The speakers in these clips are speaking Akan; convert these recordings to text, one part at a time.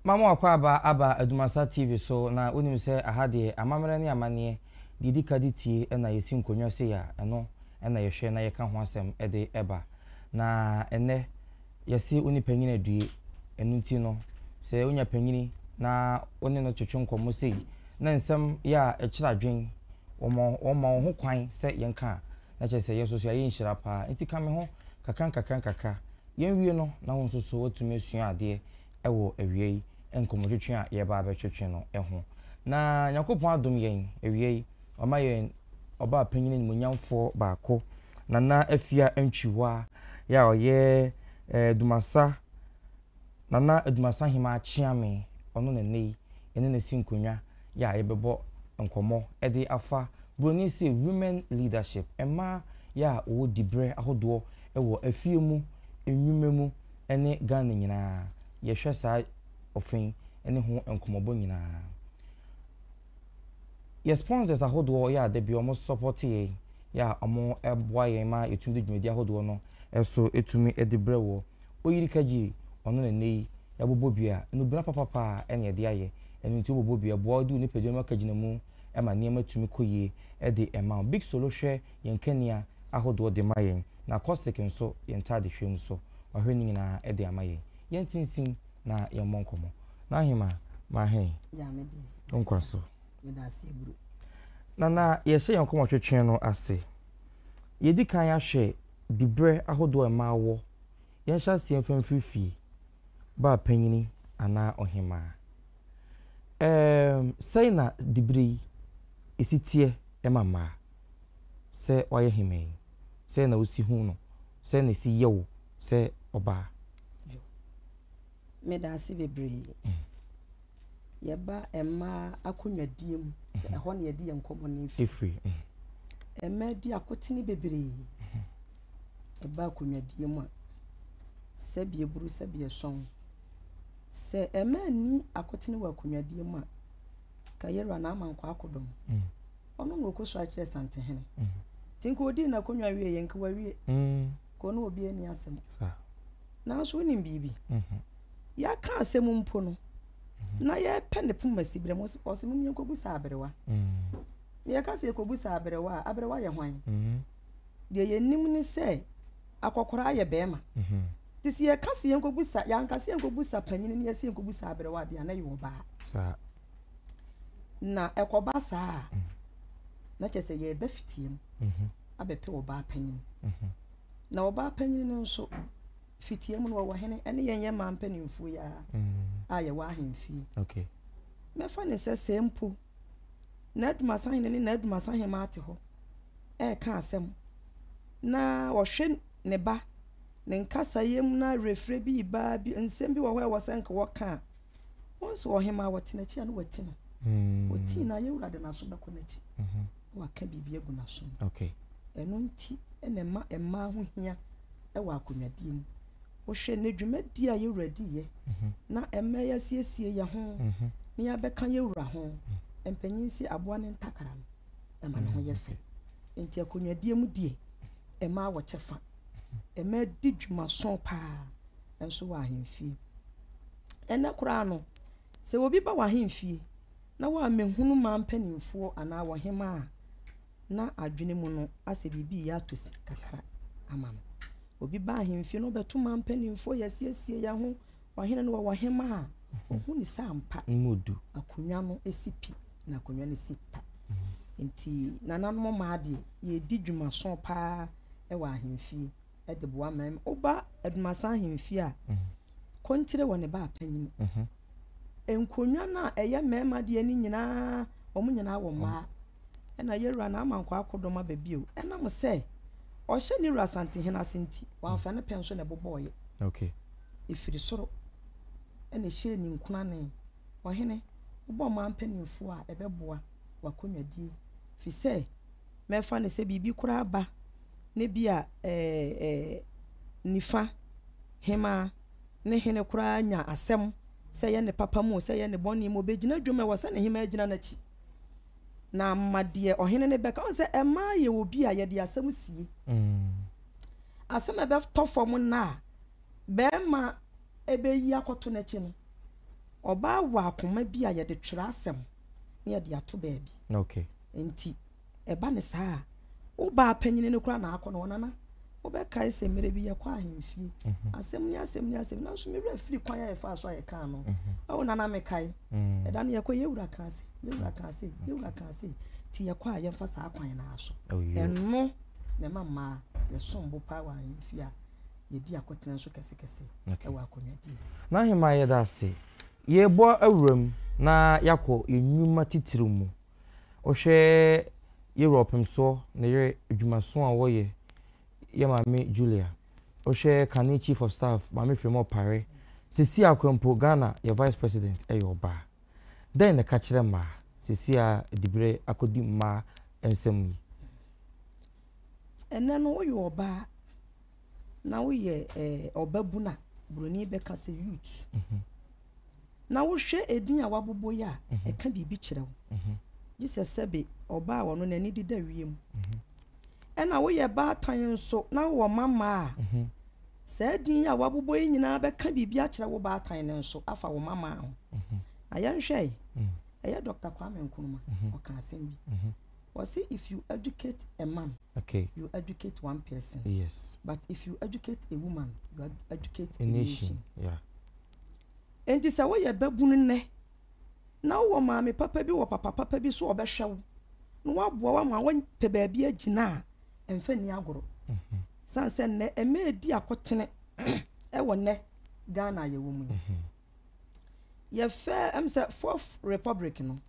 Mama w'akwaaba aba Adumasa TV so na wonim sɛ aha deɛ amammerɛ ne amanneɛ deɛ ɛdi ka de tie na yɛsi nkonnwa sei a ɛno na yɛhwɛ na yɛka ho asɛm de ba. Na ɛnnɛ yɛse wo ne panyini adue ɛno nti no sɛ wonya panyini na wo ne no twetwe nkɔmmɔ sei na nsɛm yɛ a ɛkyerɛ adwen wɔma wɔma wo ho kwan sɛ yɛnka a na kyerɛ sɛ yɛn nso so yɛayɛ nhyira paa nti ka me ho kakra nkakra nkakra yɛnwie no na wo nso so woatumi asua adeɛ wɔ awia yi nkɔmmɔtwetwe a yɛreba abɛtwetwe no ho. Na Nyankopɔn adom yɛn awia yi, wama yɛn ɔbaa panyin animuonyamfoɔ baako, Nana Afia Antwiwa, yɛ a ɔyɛ eh, Dumasa, Nana Adumasa Hemaa Kyeame, ɔno na nnɛ yi yɛne no asi nkonnwa yɛ a yɛbɛbɔ nkɔmmɔ de afa Buroni se Women Leadership, mmaa yɛ a wɔwɔ diberɛ ahodoɔ wɔ afie mu, nnwuma mu, ne Ghana nyinaa, yɛhwɛ saa ɔfa yi ne ho nkɔmmɔbɔ nyinaa. Yɛ sponsors ahodoɔ yɛ a da bi wɔn support yɛn, yɛ a wɔn boa yɛn ma yɛtumi de dwumadi ahodoɔ no so tumi de brɛ woɔ. Oyiri Kagye, ɔno na nnɛ yi yɛabobɔ dua, nnubena papapa na yɛde ayɛ, ɛno nti wobobɔ dua, boa wo de wo nipadua no akagyina mu ma nneɛma tumi kɔ yie de ma wo. Big Solo hwɛ yɛn kanea ahodoɔ de ma yɛn, na Caustic nso yɛn ntaade hwɛ mu so, wahwɛ ne nyinaa de ama yɛn. Yɛntinsim na yɛmmɔ nkɔmmɔ. N'ahema, m'ahe, wo nkwa so. Nana, yɛhyɛ yɛn nkɔmmɔtwetwe no ase. Yɛdi kan ahwɛ diberɛ ahodoɔ a mmaa wɔ. Yɛnhyɛ aseɛ mfa mfiri fie, baa panyini anaa ɔhemaa. Ɛɛm, sɛn na diberɛ yi si teɛ ma mmaa? Sɛ woayɛ hemaa yi, sɛn na wosi hu no? Sɛn na ɛsi yɛ wo sɛ ɔbaa? Meda ase bebree. Yɛba mmaa akonnwadie mu, sɛ ɛhɔ na yɛde yɛn nkɔmmɔ no firi. Mmaa di akotene bebree. Ɛba akonnwadie mu a, sɛbi eburu sɛbi ɛsɔn. Sɛ mmaa nni akotene wɔ akonnwadie mu a, ka yɛwura na ama nkɔ akodɔm. Ɔno na ɔkɔsua kyerɛ Santehene. Nti nka ɔdii n'akonnwa wieeɛ, nka wawie. Nka ɔne obiara nni asɛm. Nanso wonim biribi? Yɛaka asɛm mpo no, na yɛrepɛ ne poma siberɛ mu, ɔse mom yɛnkɔbu sa aberewa. Na yɛka sɛ yɛkɔbu sa aberewa a, aberewa yɛ hwan? Deɛ yɛnim ne sɛ akɔkoraa yɛ bɛrima. Nti sɛ yɛka sɛ yɛnkɔbu sa, yɛanka sɛ yɛnkɔbu sa panyini ne yɛsɛ yɛnkɔbu sa aberewa deɛ a, na yɛ ɔbaa. Na ɛkɔba saa a, na kyerɛ sɛ yɛreba fitia mu abɛpɛ ɔbaa panyin. Na ɔbaa panyin no nso, fitia mu no wɔwɔ hene ɛne yɛn yɛ mmaa mpanimfoɔ yi ara a yɛwɔ ahemfie. Mɛfa ne sɛ sɛ mpo n'adumasa hene ne n'adumasa hemaa te hɔ ɛreka asɛm na ɔhwɛ ne ba ne nkasayɛ mu na awerɛfirɛ bi ba bi nsɛm bi wɔ hɔ a ɛwɔ sɛ nka wɔka a, Wɔn nso ɔhemaa wɔte n'akyi a na wati no. Ɔtii no a yɛwura de n'aso bɛkɔ n'akyi na waka biribi agu n'aso mu. Ɛno nti na ɛma mmaa ho hia wɔ akonnwadie mu. Wohwɛ nnɛ dwumadie a yɛwura diiɛ na ɛma yɛasiesie yɛn ho na yɛabɛka yɛwura ho. Mpanyin se aboa ne ntakra no ɛma ne ho yɛ fɛ. Nti akonnwadie mu deɛ mmaa wɔ kyɛfa. Mmaa di dwumason paa nso wɔ ahemfie. Ɛnnɛ koraa no, sɛ obi ba w'ahemfie na wammɛhunu mmaa mpanimfoɔ anaa ɔhemmaa a, na adwene mu no asɛ biribi reyɛ atɔ sin kakra ama no. Obi ba ahemfie na ɔbɛto mmaa mpanimfoɔ, yɛasiesie yɛn ho, ɔhene no wɔwɔ hemmaa a, ɔhu ne sɛ ampa akonnwa no si pi na akonnwa no si ta. Nti nananom mmaa deɛ, yɛdi dwumaso paa wɔ ahemfie. de boa mmarima. Woba Adumasa ahemfie a, Kontire wɔ ne ba panyin. Nkonnwa no a ɛyɛ mmarima deɛ no nyinaa, wɔn nyinaa wɔ mmaa. Ɛna yɛwura no ama nkɔ akodɔm aba bio. Ɛnam sɛ ɔhyɛ ne wura Asantehene ase nti, wamfa ne pɛ nso na ɛbobɔɔyɛ. Okay. Ɛfiri soro ɛna ɛhyɛɛ ne nkunane. Ɔhene, wobɔ mmaa mpanimfoɔ a ɛbɛboa w'akonnwadie. Firi sɛ, mɛfa no sɛ biribi koraa ba na bi a ɛɛ nifa hemaa ne hene koraa nya asɛm sɛ ɛyɛ ne papa mu o, sɛ ɛyɛ ne bɔne mu o, ɔbɛgyina dwom a ɛwɔ sɛ ne hemaa gyina n'akyi na ama deɛ ɔhene no bɛka. Ɔn sɛ mmaa yɛ obi a yɛde asɛm sie. Asɛm a ɛbɛtɔ fam nna a bɛrima ɛbɛyi akɔto n'akyi no, Ɔbaa wɔ akoma bi a yɛde twerɛ asɛm na yɛde ato baabi. Okay. Nti ɛba no saa a, wo baa panyini no koraa na akɔ no hɔ, Nana, wobɛkae sɛ mmerɛ bi yɛkɔ ahemfie, asɛm ni asɛm ni asɛm, nanso me werɛ firi kwan a yɛfaa so a yɛkaa no. Oh, Nana mekae. Ɛda no yɛkɔ, yɛn wura kaa sei, yɛn wura kaa sei, yɛn wura kaa sei, nti yɛkɔ a yɛmfa saa kwan no ara so. Ɛno na ɛma mmaa yɛsom bo paa wɔ ahemfie a yɛdi akotene nso kɛsekɛse wɔ akonnwadie mu. N'ahemaa yɛda ase. Yɛrebɔ awuram na yɛakɔ yɛn nnwuma titiriw mu. Wohwɛ yɛn wura ɔpemsoɔ ne yere adwumaso a wɔyɛ, yɛn maame Julia. Wohwɛ kane chief of staff maame Frema Opare. Sisi a koraa mpo Ghana yɛ vice president yɛ ɔbaa. Dɛn na ɛka kyerɛ mmaa sisi a diberɛ akɔdi mmaa nsam yi? Ɛnnɛ no woyɛ ɔbaa na woyɛ eh, ɔbabun a, buroni bɛka sɛ youth. Na wohwɛ edin a wɔabobɔ yi a, ɛka biribi kyerɛ wo. Gye sɛ sɛbe ɔbaa a ɔno n'ani deda wiem. Ɛna woyɛ baatan nso na wowɔ mma mmaa a, saa din yi a wɔabobɔ yi nyinaa bɛka biribi akyerɛ wo baatan no nso afa wo mma mmaa ho. Na yɛnhwɛ yi, ɛyɛ Dɔkta Kwame Nkrumah, ɔka asɛm bi. Ɔse if you educate a man, okay. you educate one person. Yes. But if you educate a woman, you educate a, a nation. nation. Yeah. Enti sɛ woyɛ babunu nnɛ na wowɔ maame papa bi wɔ papa papa bi so a ɔbɛhwɛ wo na waboa wo ama woapɛ baabi agyina a, mfa nni agorɔ. Sane sɛ nnɛ ɛma ɛdi akotene wɔ nnɛ Ghana a yɛwɔ mu yi. Yɛfɛ ɛm sɛ fourth republic no,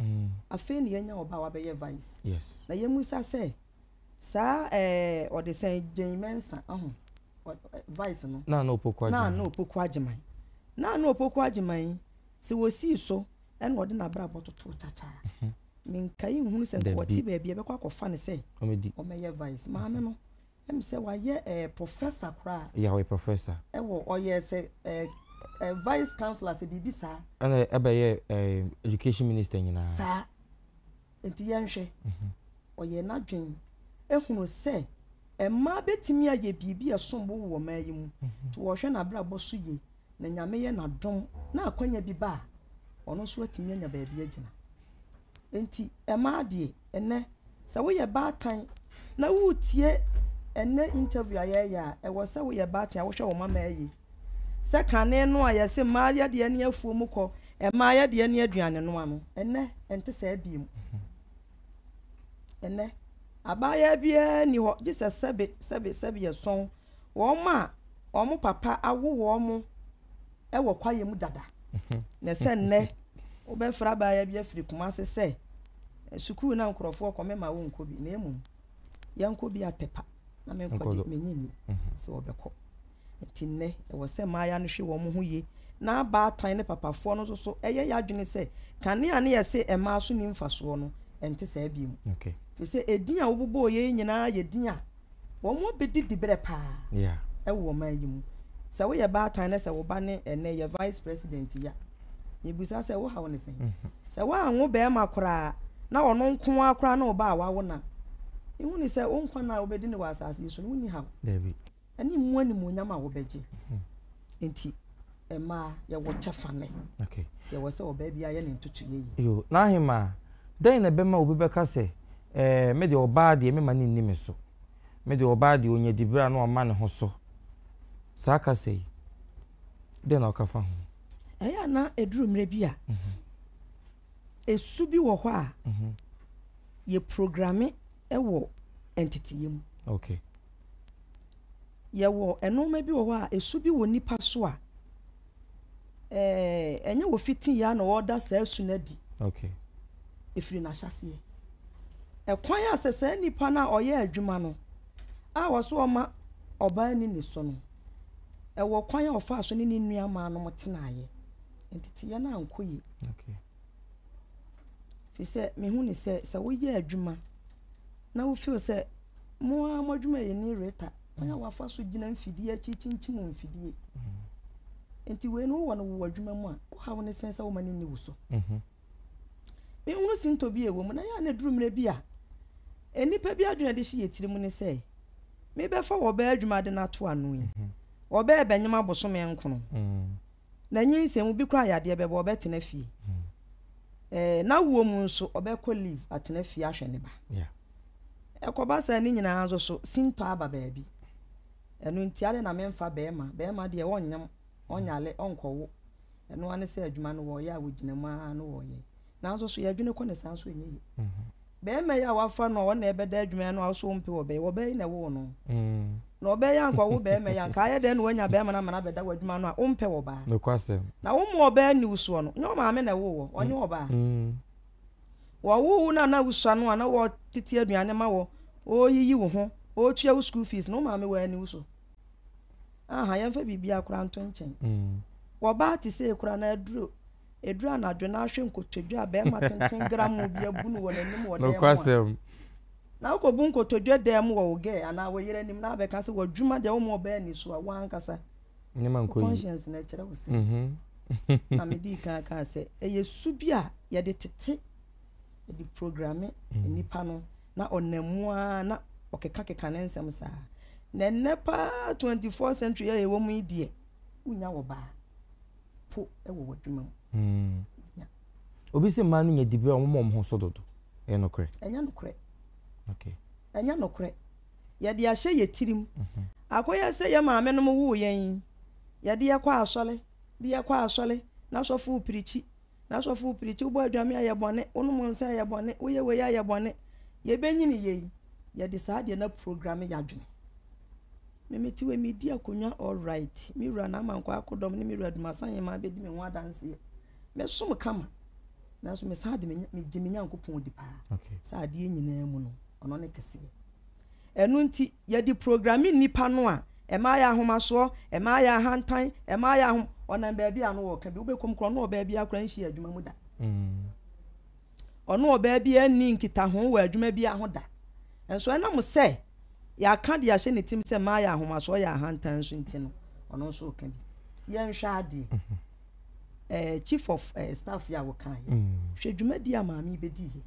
afei na yɛanya ɔbaa a wabɛyɛ vice. Yes. Na yɛmmisa sɛ saa ɛɛ ɔde sɛn Jane Mensah aho vice no. Nana Opoku Agyeman. Nana Opoku Agyeman. Nana Opoku Agyeman yi, sɛ wɔsii so ɛna ɔde n'abrabɔ totoo kyakya a, mhm. menkae nhunu sɛ nka ɔte baabi a ɛbɛkɔ akɔfa no sɛ ɔmmɛyɛ vice. Maame no, ɛm sɛ wayɛ ɛɛ eh, professor koraa. Yeah, ɔyɛ professor. Ɛwɔ ɔyɛ sɛ ɛɛ eh, eh, vice chancellor sɛ biribi saa. Ɛna ɛbɛyɛ ɛɛ education minister nyinaa. Saa. Enti yɛnhwɛ. Ɔyɛɛ n'adwene hunu sɛ mmaa bɛtumi ayɛ biribi a ɛsom bo wɔ ɔman yi mu. Nti ɔrehwɛ n'abrabɔ so yie na Nyame yɛ n'adom na akwanya bi ba a, ɔno nso atumi anya baabi agyina. Enti mmaa deɛ, ɛnnɛ sɛ woyɛ baatan na woretie ɛnnɛ interview a yɛreyɛ a, ɛwɔ sɛ woyɛ baatan a wohwɛ wo mma mmaa yie. Sɛ kane no a yɛse mmaa yɛ deɛ ne afuo mu kɔ, mmaa yɛ deɛ ne aduane noa no, ɛnnɛ ɛnte saa bio. Ɛnnɛ, abaayaa biara nni hɔ gye sɛ sɛbe, sɛbe, sɛbe yɛsɔn wɔn a wɔn papa awo wɔn wɔ kwaeɛ mu dada. Na sɛ nnɛ wobɛfrɛ abaayaa bi afiri Kumase sɛ sukuu na nkurɔfoɔ kɔ, memma wonkɔ bi, na mmom yɛnkɔ bi Atepa na menkɔgye, mennye nni sɛ wɔbɛkɔ. Enti nnɛ, ɛwɔ sɛ mmayewa no hwɛ wɔn ho yie, na abaatan ne papafoɔ no nso so yɛ yɛn adwene sɛ kane a na yɛse mmaa so nni mfasoɔ no, ɛnte saa bio. Ɛfiri sɛ edin a wobobɔeɛ yi nyinaa yɛ din a wɔabɛdi diberɛ pa ara wɔ ɔman yi mu. Sɛ woyɛ baatan na sɛ wo ba ne ɛnnɛ yɛ vice president yi a, mebisa sɛ wo haw ne sɛn? Sɛ woanwo barima koraa na ɔno nko ara koraa ne wo ba a woawo no a, mehu no sɛ wo nkwa nna a wobɛdi no wɔ asase yi so no, wonni haw. ne mu animuonyam a wobɛgye. Enti, mmaa, yɛwɔ kyɛfa nnɛ. Okay. Nti ɛwɔ sɛ ɔbaa biara yɛ ne ntotoeɛ yie. Yo, N'ahemaa, dɛn na ɛbɛma obi bɛka sɛ, Ɛɛ, me deɛ ɔbaa deɛ, memma no nni me so. Me deɛ ɔbaa deɛ, ɔnya diberɛ a na wama ne ho so. Saa kasa yi, dɛn na woka fa ho? Ɛyɛ a na ɛduru mmerɛ bi a, ɛsu bi wɔ hɔ a, yɛprograme wɔ nteteyɛ mu. Okay. Yɛwɔ nnoɔma bi wɔ hɔ a, ɛsu bi wɔ nnipa so a, ɛnyɛ wɔ fiti yɛ a na wɔda saa su no adi. Okay. Ɛfiri n'ahyɛseɛ. Ɛkwan a sɛ saa nipa no a ɔyɛ adwuma no a wɔso ɔma ɔbaa ni ne so no, ɛwɔ kwan a ɔfaa so ne ne nua maa nom tenaeɛ. Nteteeɛ no ankɔ yie. Okay. Firi sɛ mehu ne sɛ sɛ woyɛ adwuma na wo feel sɛ mo ara mo adwuma yɛ ni reta kwan a wafa so gyina mfidie akyi kyinkyim mfidie nti wei no wowɔ no wɔ adwuma mu a wohaw ne sɛn sɛ woma no nni wo so mhm. menhunu sintɔ bi a ɛwɔ mu na yɛ a na ɛduru mmerɛ bi a nnipa bi adwene de hyɛ yɛ tiri mu ne sɛ mebɛfa wɔbɛɛ adwuma de no ato ano yi mhm. wɔbɛɛ bɛnyem abosome nkono mm. Na nyinsɛn mu bi koraa yadeɛ bɛba ɔbɛtena fie. Ɛɛ n'awoɔ mu nso ɔbɛkɔ leave atena fie ahwɛ ne ba. Ɛkɔba saa ne nyinaa nso so sintɔ aba baabi. Ɛno nti adɛn na memfa bɛrima? Bɛrima deɛ ɔnyem, ɔnyale, ɔnkɔwo. Ɛno ara ne sɛ adwuma no wɔyɛ a wɔgyina mu ara no wɔyɛ. Nanso so yɛdwene kɔ ne saa nso ɛnyɛ yie. Bɛrima yi a wafa no a ɔno na ɛbɛda adwuma no a wo so wompɛ ɔbaa yi, ɔbaa yi na ɛwoo no. Na ɔbaa yi ankɔwo bɛrima yi a, anka ayɛ dɛn na wanya bɛrima no ama no abɛda w'adwuma no a wompɛ ɔbaa? Nokwasɛm. Na womma ɔbaa nni wo soɔ no, nyɛ wo maame na ɛwoo wɔ, ɔnyɛ ɔbaa. Wɔwoo wo no a na wosua no a na wɔtete aduane ma wɔ, wɔreyiyi wo ho, wɔretua wo school fees no, wo maame wanni wo so. Aha, yɛmfa biribiara koraa nto nkyɛn. Wɔbaa te sei koraa na aduro Ɛduru anadwo na ahwɛ nkotodwe a barima tenten gramoo bi abu no wɔ n'anim wɔ dan mu a, Nokwasɛm. na wokɔbu nkotodwe dan mu wɔ wo gɛɛ anaa wo yere anim na abɛka sɛ w'adwuma deɛ woma ɔbaa ani so a, wo ankasa Nneɛma wo nkɔ yie. conscience no ɛkyerɛ wo sɛ na medii kan kaa sɛ ɛyɛ su bi a yɛde tete, yɛde programme nnipa no na ɔnam mu ara na ɔkekakeka ne nsɛm saa. Na ɛnnɛ paa 24 century a yɛwɔ mu yi deɛ, wonnya ɔbaa. mpo wɔ w'adwuma mu. Wonya. Obi se mmaa no nya diberɛ a wɔma wɔn ho so dodo. Ɛyɛ nokorɛ? Ɛnyɛ nokorɛ. Okay. Ɛnyɛ nokorɛ. Yɛde ahyɛ yɛ tirim. Akɔyɛ sɛ yɛ maamenom woo yɛn yi, yɛde yɛ kɔ asɔre, de yɛ kɔ asɔre, na sɔfo repirikyi, Na sɔfo wo pirikyi, wobɔ adwame a ɛyɛ bɔne, wonom nsa a ɛyɛ bɔne, woyɛ wei a ɛyɛ bɔne. Yɛbɛnyini yei, yɛde saa adeɛ no aprograme yɛadwene. Me mete wei medi akonnwa alright, me wura Naaman Kwaako Dɔm ne me wura Dumasa Hemaa bɛdi me ho adanseɛ. Mesom kama, nanso mesan de megye me Nyankopɔn di paa sɛ adeɛ nyinaa mu no, ɔno ne kɛseɛ. Ɛno nti, yɛde programe nnipa no a, ɛma ayɛ ahomasoɔ, ɛma ayɛ ahantan, ɛma ayɛ ahom, ɔnam baabi a ano ɔɔka bi, wobɛkɔ mu koraa ɔne ɔbaa biara koraa nhyia adwuma mu da. Ɔne ɔbaa biara nni nkitaho wɔ adwuma biara ho da. Nso ɛnam sɛ yɛaka de ahyɛ ne tirim sɛ mmaa yɛ ahomasoɔ, yɛ ahantan nso nti no, ɔno nso reka bi. Yɛnhwɛ adeɛ. Eh, chief of eh, staff yi a wɔkaeɛ. Hwɛ dwumadie a maame yi bɛdiiɛ.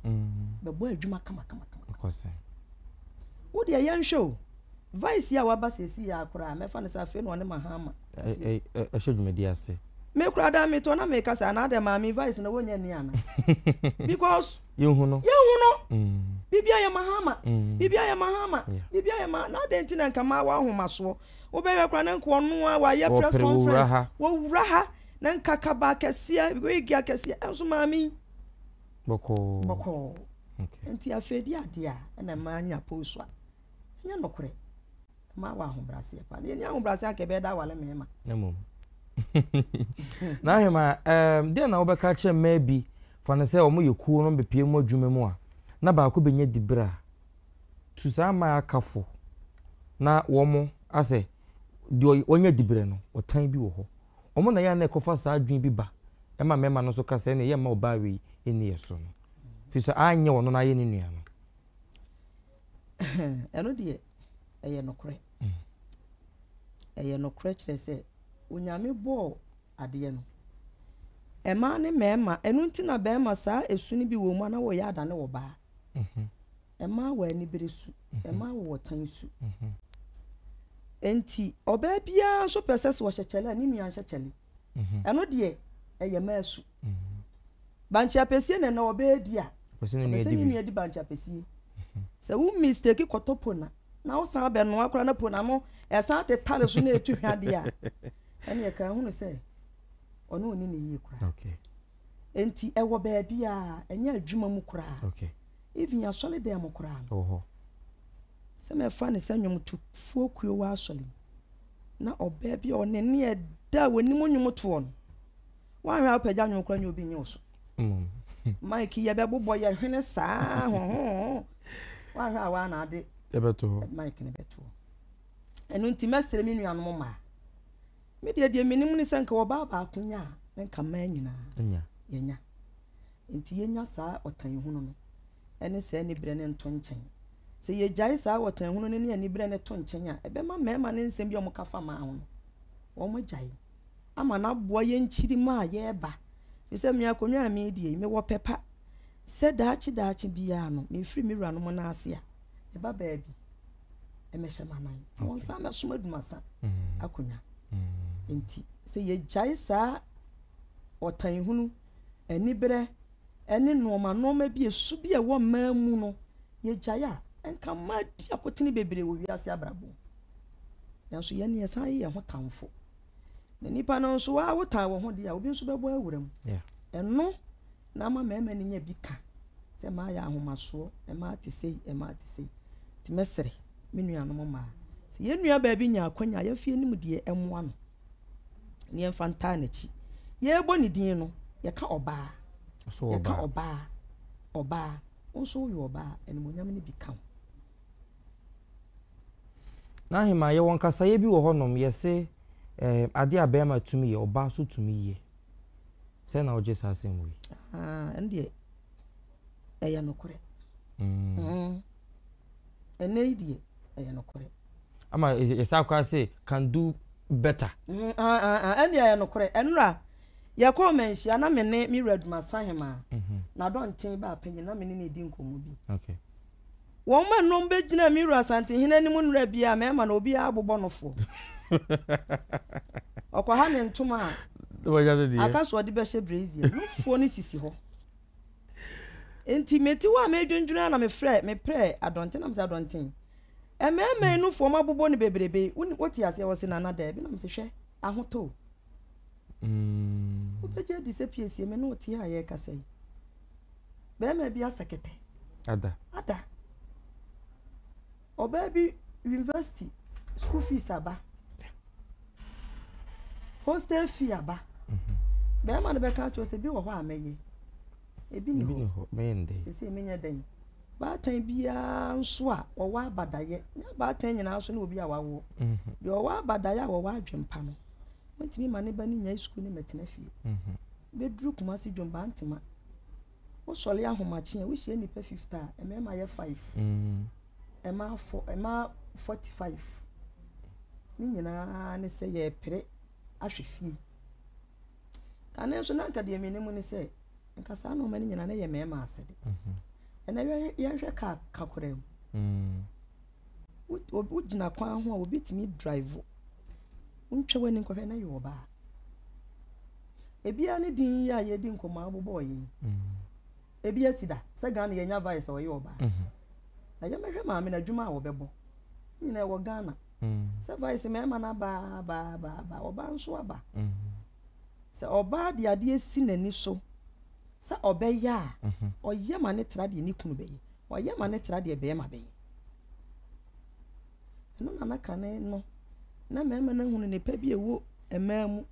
Bɛbɔ adwuma kamakamakama. Wo deɛ yɛnhwɛ o. Vice yi a waba seesei yi ara koraa, mɛfa no sɛ afei na ɔne Mahama ɛhyɛ dwumadi ase. Me koraa daa metɔ na meka sɛ anaa dɛ maame Vice na wɔnya ni ana? Because yɛnhu no. Yɛnhu no. Biribi ayɛ Mahama. Biribi ayɛ Mahama. Biribi ayɛ ma na adɛn nti na nka maa w'ahomasoɔ. Wobɛhwɛ koraa na nka ɔno a wayɛ press conference. Wɔwura ha na nka kaba akɛseɛ, wig akɛseɛ, ɛnso maame yi. Bɔkɔɔ. Bɔkɔɔ. Nti afei di adeɛ a ɛna mmaa nya post a ɛnyɛ nokorɛ. Mmaa wɔ ahobrɛaseɛ paa. Na yɛnni ahobrɛaseɛ anka ɛbɛyɛ dɛ awale mmarima. Mmom. Na ahema, ɛɛm, deɛ na wobɛka akyerɛ mmaa bi, fa no sɛ wɔyɛ kuo no bɛpue mu adwuma mu a, na baako bɛnya diberɛ a, tu saa mmaa a aka fo na wɔn asɛ deɛ ɔnya diberɛ no, ɔtan bi wɔ hɔ. Wɔn na ɛyɛ a na ɛkɔfa saa adwene bi ba ma mmarima no nso ka sɛ ɛnneɛ yɛmma ɔbaa wei nni yɛn so no. Firi sɛ anyɛ ɔno na ayɛ ne nua no. Ɛno deɛ ɛyɛ nokorɛ. Ɛyɛ nokorɛ kyerɛ sɛ Onyame bɔɔ adeɛ no, mmaa ne mmarima, ɛno nti na barima saa esu no bi wɔ mu a na wɔyɛ adane ɔbaa. Mmaa wɔ anibere su, mmaa wɔ ɔtan su. Enti ɔbaa biara nso pɛ sɛ sɛ ɔhyɛ kyɛle a ne nua nhyɛ kyɛle. Ɛno deɛ ɛyɛ mmaa su. Bankye apɛsie na ɛnɛ ɔbaa di a, ɔpɛ sɛ ne nua di bankye apɛsie. Sɛ wo mistake kɔtɔ pona na wosan bɛnoa koraa na pona no ɛsan tetare so na ɛtu hwa deɛ a, ɛne ɛka hunu sɛ ɔne ɔni ne yie koraa. Enti ɛwɔ baabiara, ɛnyɛ adwuma mu koraa. Even asɔredan mu koraa no. Sɛ mɛfa no sɛ nnwomtofoɔ kuo wɔ asɔre mu, na ɔbaa bi a ɔne ne ɛda a wɔnim nnwom toɔ no, woanhwɛ a wopagya nnwom koraa nyɛ obi nye wo so. Mike yɛbɛbobɔ yɛ hwene saa hohoho. Woanhwɛ a woa na ade mic no bɛto hɔ. Ɛno nti mɛsrɛ me nuanom mmaa. Me deɛ deɛ menim ne sɛ nka ɔbaa baako nya a na nka mmaa nyinaa yɛnya. Nti yɛnya saa ɔtan hunu no ne saa aniberɛ no nto nkyɛn. Sɛ yɛgyae saa ɔtan hunu no ne aniberɛ no to nkyɛn a, ɛbɛma mmarima no nsɛm bi a wɔka fa mmaa ho no, wɔagyae ama no aboa yɛn nkyirimma a yɛreba. Ɛfiri sɛ me akonnwa a meredie yi, mewɔ pɛ pa sɛ daakye daakye biara no, mefiri me wuranom nan ase a, meba baabi mmɛhyɛ m'anan na wɔnsan mmɛsom adumasa akonnwa. Nti sɛ yɛgyae saa. Ɔtanhunu, aniberɛ, ne nnoɔma nnoɔma bi, su bi a ɛwɔ mmaa mu no, yɛgyae a, nka mmaa di akotene bebree wɔ wiase abrabɔ mu. Nanso yɛn yɛsan yɛ yɛn ho tamfo. Na nipa no nso, waa wotan wo ho deɛ a, obi nso bɛbɔ awura mu. Ɛno na ama mmarima no nya bi ka sɛ mmaa yɛ ahomasoɔ, mmaa te sei, mmaa te sei. Nti mɛsrɛ me nuanom mmaa, sɛ yɛn nua baa bi nya akwanya a, yɛmfa yɛn nimdeɛ mmoa no na yɛmfa ntaa n'akyi. Yɛrebɔ ne din no, yɛka ɔbaa. Yɛka ɔbaa, ɔbaa. Wo nso woyɛ ɔbaa, animuonyam no bi ka wo. N'ahemaa, yɛwɔ nkasaeɛ bi wɔ hɔnom, yɛse eh, adeɛ a bɛrima tumi yɛ, ɔbaa nso tumi yɛ. Sɛn na wogye saa asɛm wei? Ah, ɛno deɛ, ɛyɛ nokorɛ. Mm. Mm. Ɛnɛ yi deɛ, ɛyɛ nokorɛ. Ama yɛsa koraa se, can do better. Mm, ah, ah, ah, ɛno deɛ ɛyɛ nokorɛ. Ɛnora, yɛkɔɔ manhyia na me ne me wura Dumasa hemaa, mm -hmm. na dɔnten baa panyin na me ne no redi nkɔmmɔ bi. Okay. Wɔn mma nnɔm bɛgyinaa me wura Asantehene anim nnora bi a mmarima na obiara bobɔ no foɔ. Ɔkɔha ne ntoma a aka so ɔde bɛhyɛ brazier. Nufoɔ no sisi hɔ. Enti mete hɔ a meredwendwene ara na mefrɛ meprɛɛ Adɔnten na mesɛ Adɔnten, mmarima yi nufoɔ moabobɔ no bebrebe yi, wote aseɛ? Ɔse Nana daabi na mese hwɛ ahotɔ o. Wobɛgye adi sɛ piesie me ne wo te a yɛrekasa yi. Barima bi asɛ kɛtɛ. Ada. Ada. Ɔbaa bi university school fees aba. Hostel fee aba. Mhm. Barima no bɛka akyerɛ sɛ bi wɔ hɔ a mɛyɛ. Ebi ni hɔ. Mɛyɛ no dɛn? Sese menyɛ dɛn? Baatan biara nso a ɔwɔ abadayɛ. Nyɛ abaatan nyinaa nso ne obi a wawoɔ. Mhm. Deɛ ɔwɔ abadayɛ a ɔwɔ adwempa no, wontumi ma ne ba no nyae sukuu ne mɛtena fie. Mhm. Bɛduru Kumasi dwom Bantema. Wosɔre ahomakye a, wohyia nnipa 50 a, mmarima yɛ 5, mmaa 4, mmaa 45. Ne nyinaa ne sɛ yɛrepere ahwɛ fie. Kane nso na anka deɛ menim ne sɛ, nka saa nneɛma no nyinaa na ɛyɛ mmarima asɛde. Ɛnɛ yɛnhwɛ kaa ka koraa mu. Wogyina kwan ho a obi tumi drive. Wontwa w'ani nkɔhwɛ na yɛ ɔbaa. Ebiara ne din yi a yɛdi nkɔmmɔ abobɔɔ yɛn. Ebi asi da sɛ Ghana yɛnya vice a ɔyɛ ɔbaa. Na yɛmɛhwɛ maame no adwuma a ɔbɛbɔ. Ne nyinaa ɛwɔ Ghana. Sɛ vice mmarima no aba aba aba aba ɔbaa nso aba. Sɛ ɔbaa de adeɛ si n'ani so sɛ ɔbɛyɛ a, ɔyɛ ma ne tra deɛ ne kunu bɛyɛ. Ɔyɛ ma ne tra deɛ bɛrima bɛyɛ. Ɛno na na kane no, na mmarima no ahunu nnepa bi a ɛwɔ mmaa mu.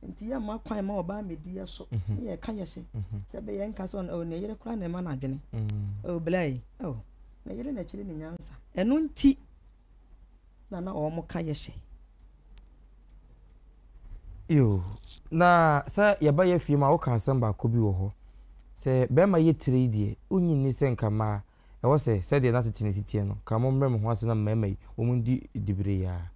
Nti yɛmma kwan ma ɔbaa mmɛdi yɛ so. Mhm. Ne yɛka yɛ hyɛ. Mhm. Sɛ bɛyɛ nka sɛ oh, ne yere koraa na ɛma no adwene. Mm. Oh, bla yi. Oh, ne yere na ɛkyerɛ ne nyansa. Ɛno nti na na wɔn ka yɛ hyɛ. Yo, na sɛ yɛba yɛ fie mu a woka asɛm baako bi wɔ hɔ. Sɛ bɛrima yɛ tire yi deɛ, wonyi nni sɛ nka mmaa Ɛwɔ sɛ, sɛdeɛ na tete no si teɛ no, ka mommrɛ mo ho ase na mmarima yi, wɔn ndi diberɛ yi ara.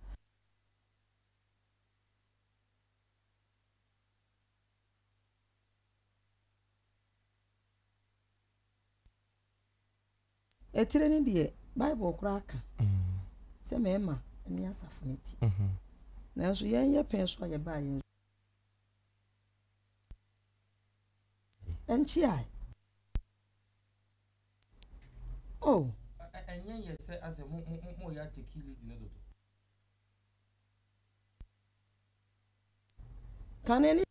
Etire no deɛ, Bible koraa ka sɛ mmarima ne asafo no ti. Nanso yɛn yɛ pɛn so a yɛbaa yɛn nkyeae. Oh. Ɛnyɛ yɛ sɛ asɛ mo mo mo yɛ ateki lead no dodo. Kane ne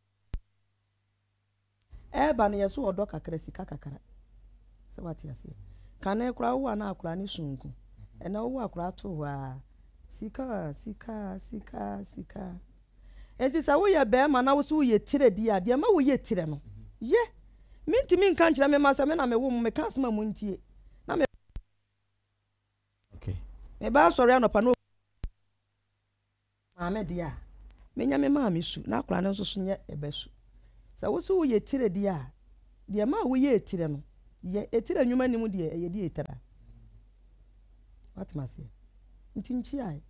ɛɛba no yɛ so ɔdɔ kakra sika kakra sɛ wate aseɛ kane koraa wowɔ a na akora ne sonko ɛnɛ wowɔ akora to hɔ a sika sika sika sika. Enti sɛ woyɛ barima na wo se woyɛ tire deɛ a, deɛ ɛma woyɛ tire no, yɛ. Mentumi nka nkyerɛ me mma sɛ me na mewo mo, meka asɛm a montie. Na me meba asɔre anɔpa na maame deɛ a, menya me maame su na akwadaa no nso so nyɛ ɛba su. Sɛ wo se woyɛ tire deɛ a, deɛ ɛma woyɛ tire no, yɛ. Etire nnwuma nni mu deɛ, ɛyɛ deɛ etire. Woate aseɛ? Nti nkyiae.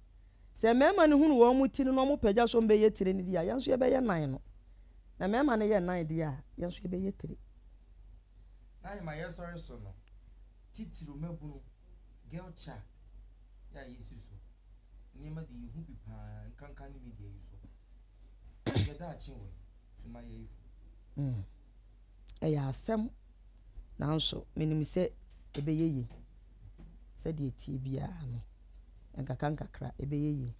Sɛ mmarima no hunu wɔn ti no na wɔpagya so bɛyɛ tire no deɛ a, yɛn nso yɛbɛyɛ nan no. Na mmarima no yɛ nan deɛ a, yɛn nso yɛbɛyɛ tire. N'ahema yɛsɔre so no, titiriw mmabunu, girl child, yɛ a yɛsi so nneɛma de yɛhu bi paa nkanka ne media yi so. Yɛ daakye wɔ he? Tuma yɛyifo. Mm. Ɛyɛ asɛm, nanso menim sɛ ɛbɛyɛ yie. Sɛdeɛ ɛteɛ biara no, nkakrankakra ɛbɛyɛ yie.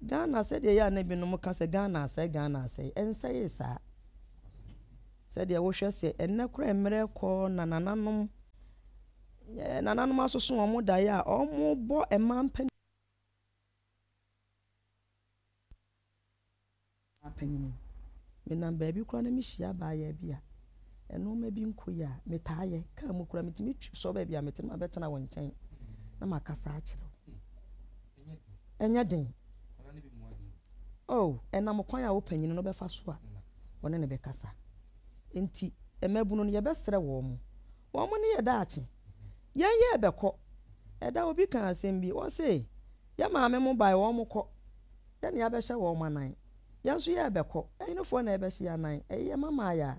Ghana sɛdeɛ ɛyɛ a na ebinom ka sɛ Ghana asɛe, Ghana asɛe, ɛnsɛee saa. Sɛdeɛ wohwɛ sɛ ɛnnɛ koraa mmerɛ rekɔ na nananom, nananom asoso wɔn daeɛ a wɔbɔ mmaa mpanin. Panyin. Menam baabi koraa na mihyia abaayewa bi a nneɛma bi nkɔ yie a, metaa yɛ. Kaa mu koraa, mitumi twi sɔ baabi a mete na mabɛtena wo nkyɛn na makasa akyerɛ wo. Ɛnyɛ den. Oh, ɛnam kwan a wo panyin no bɛfa so a wɔne no bɛkasa. Enti, mmabunu no, yɛbɛsrɛ wɔn. Wɔn ne yɛn daakye. Yɛn yɛrebɛkɔ. Ɛda obi kaa asɛm bi, ɔse, Yɛ maame mo bae wɔn kɔ, yɛ ne abɛhyɛ wɔn anan. Yɛn nso yɛ bɛkɔ, ɛhenefoɔ na ɛbɛhyɛ yɛn anan? Ɛyɛ yɛ mma maayaa.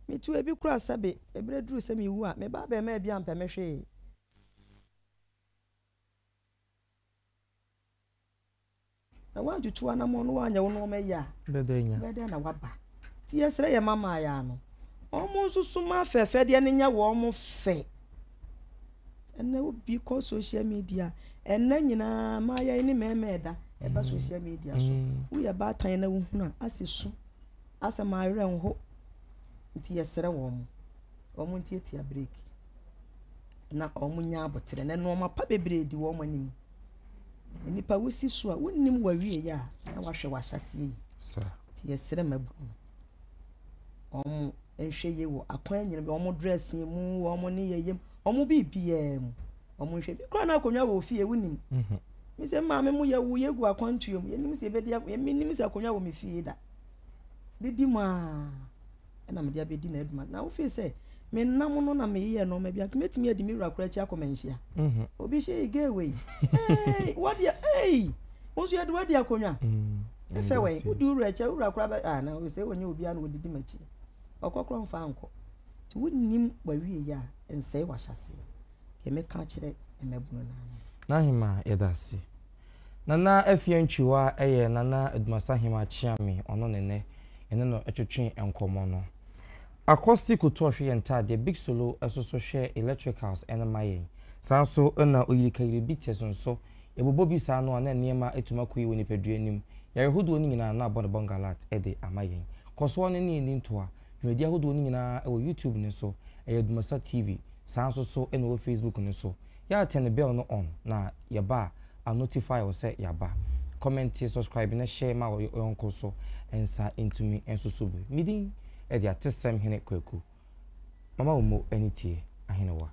Me tu ebi koraa sɛbe eberɛ duru sɛ me wu a, me ba abɛɛmaa bi ampɛ me hwee. Na woantutu anammɔn na woanyɛ wo nnoɔma yie a, wobɛyɛ dɛn na woaba? Nti yɛsrɛ yɛn mmamaayaa no, wɔn nso so ma afɛɛfɛdeɛ no nyɛ wɔn fɛ. Ɛnɛ obi kɔ social media, ɛnɛ nyinaa mmaayɛ yi ne mmarima ɛda ɛba mm. social media so. Mm. Woyɛ baatan na wohunu a, asɛ su, asɛ ma awerɛ nho. Nti yɛsrɛ wɔn, wɔn ntiatia break na wɔn nya aboterɛ na nneɛma pa bebree di wɔn anim. Nnipa wosi so a wonnim w'awieɛ a na wahwɛ w'ahyɛaseɛ yi. Nti yɛsrɛ mmabunu no wɔn nhwɛ yie wɔ akwan nyina mu, wɔn dressing mu, wɔn nneyɛeɛ mu, wɔn biribiara mu. Wɔn nhwɛ bi koraa na akonnwa wɔ ofie wonim. Mhm. Me sɛ maame mo yɛwo yɛgu akwantuo mu yɛnim sɛ yɛbɛdi menim sɛ akonnwa wɔ me fie da. Didi mu aa. na mede abɛdi n'adwuma. Na wofii sɛ menam no na meyeyɛ nneɛma bi a, nka mɛtumi adi me wura koraa akyi akɔ manhyia. Mhm. Obi hyɛ yi gay wei. Hey, wadeɛ, hey! Wo nso yɛde wadi akonnwa. Mm, Efɛ wei, wodi wo wura akyi a, wo wura koraa bɛ, ah, na sɛ wɔnyɛ obiara na wɔdidi m'akyi. Ɔkɔ koraa mfa nkɔ. Nti wonnim w'awieeɛ a, nsɛe w'ahyɛaseɛ. Deɛ mɛka akyerɛ mmabunu no ara no. N'ahemaa, yɛda ase. Nana Afia Ntwiwa yɛ Nana Adumasa Hemaa Kyeame, ɔno ne nnɛ yɛne no twetwe nkɔmmɔ no. Akosti Kotoɔ hwɛ yɛn ntaadeɛ, Big Solo nso so hwɛ electricals no ma yɛn. Saa nso na Oyirikayiri Bitters nso, yɛbobɔ bi saa no a na nneɛma atumi akɔ yie wɔ nipadua no mu. Yare hodoɔ no nyinaa na abɔ ne bɔngalat de ama yɛn. Kɔ soɔ no ne yɛn nni ntoa. Dwumadi ahodoɔ no nyinaa wɔ YouTube no so, ɛyɛ Adumasa TV, saa nso so na ɛwɔ Facebook no so. Yɛ a turn bell no on na yɛba a a notify wo sɛ yɛaba. Kɔmɛnte, subscribe na share ma wo yɔnko nso nsa ntumi nsoso bi. Me din de Atesɛm Hene Kwaku. Mama wo mo ani tie, Ahenewa.